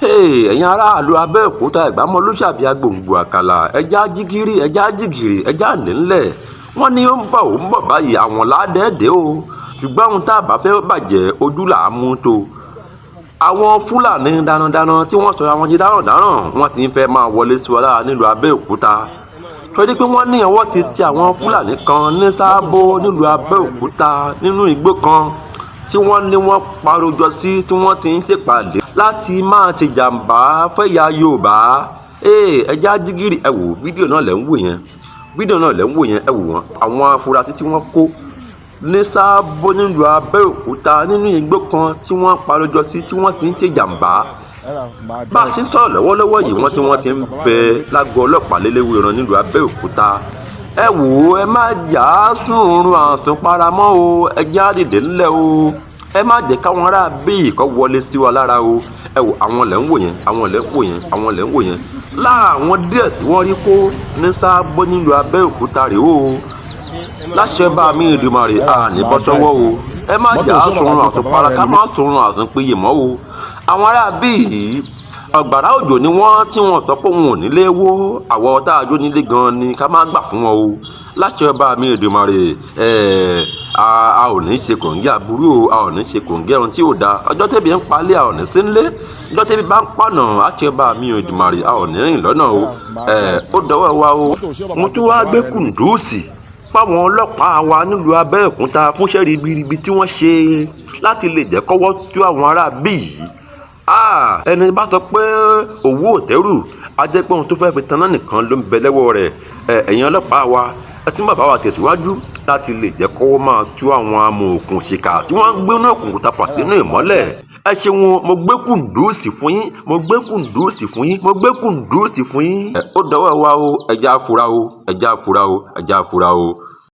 Ẹ̀yin aráàlú Abẹ́òkúta, Ẹ̀gbámọlúṣàbí, Agbòǹgbò Àkàlà, ẹja jígírí, ẹja jìgìrì, ẹja nílẹ̀. Wọ́n ní ó ń bọ̀, ó ń bọ̀ báyìí, àwọn ládẹ́ẹ̀dẹ́ o. Ṣùgbọ́n ohun tá a bá fẹ́ bàjẹ́, ojú là á mú tó. Àwọn Fúlàní darandaran tí wọ́n sọra wọn di darandaran, wọ́n ti ń fẹ́ máa wọlé sí wa lára nílùú Abẹ́òkúta, torí pé wọ́n ní ọwọ́ ti tẹ àwọn Fúlàní kan ní Sáàbò nílùú Abẹ́òkúta, nínú igbó kan tí wọ́n ní wọ́n parojọ sí, tí wọ́n ti ń ṣèpàdé láti máa ti jàǹbá fẹ́yà Yorùbá. Ẹja jígìrì, ẹ wò fídíò náà lẹ́ ń wò yẹn, fídíò náà lẹ́ ń wò yẹn. Ẹ wò wọ́n, àwọn afurasí tí wọ́n kó ní Sáàbò nílùú Abẹ́òkúta, nínú igbó kan tí wọ́n parojọ sí, tí wọ́n ti ń ṣèjàǹbá. Bá a ṣe ń sọ̀rọ̀ lọ́wọ́lọ́wọ́ yìí, wọ́n ti ń bẹ lágọ̀ọ́ ọlọ́pàá lélẹ́wọ̀ ìran nílùú Abẹ́òkúta. Ẹ wò ó, ẹ má jà á sùnrùn àsùnparamọ́ o. Ẹ já dìde ńlẹ̀ o. Ẹ má jẹ́ káwọn ará bíi kọ́ wọlé sí wa lára o. Ẹ wò, àwọn lẹ́ ń wò yẹn, àwọn lẹ́ ń wò yẹn, àwọn lẹ́ ń wò yẹn. Lára àwọn díẹ̀ tí wọ́n rí kó ní Sáàbò nílùú Abẹ́òkúta rèé o. Láṣẹ bá mi Èdùmàrè, àní bọ́ sọ́wọ́ o. Ẹ má jà á sùnrùn àsùnpara, ká má sùnrùn àsùnpiyè mọ́ o. Àwọn ará bíi ọ̀gbàrá òjò ni wọ́n, tí wọ́n sọ pé òun ò nílé wó. Àwọn ọ̀tá àjò nílé gan ni ká má gbà fún wọn o. Láṣẹ ọba mi Èdùmàrè, a ò ní ṣe kòǹgẹ́ aburú o, a ò ní ṣe kòǹgẹ́ ohun tí ò da. Ọjọ́ tẹ́bi ń palẹ̀, a ò ní sí nílé. Ọjọ́ tẹ́bi bá ń pànà àti ọba mi Èdùmàrè, a ò ní rìn lọ́nà o. Ó dọwọ́ wa o. Mo tún wá gbé kùndùsì fáwọn ọlọ́pàá wa nílùú Abẹ́òkúta fúnṣẹ́ ribiribi tí wọ́n ṣe láti lè jẹ́ kọ́wọ́ tó àwọn ará bí yìí. Ẹni bá sọ pé òwú ò tẹ́rù, á jẹ́ pé ohun tó fẹ́ẹ́ fi taná nìkan ló ń bẹ lọ́wọ́ rẹ̀. Ẹ̀yin ọlọ́pàá wa, ẹ tún bàbá wa tẹ̀síwájú láti lè jẹ́ kọ́wọ́ máa tú àwọn amòòkùnṣìkà tí wọ́n ń gbéná òkùnkùn tapà sínú ìmọ́lẹ̀. Ẹ ṣeun, mo gbé kùndùsì fún yín, mo gbé kùndùsì fún yín, mo gbé kùndùsì fún yín. Ó dọwọ́ wa o. Ẹ já fura o, ẹ já fura o, ẹ já fura o.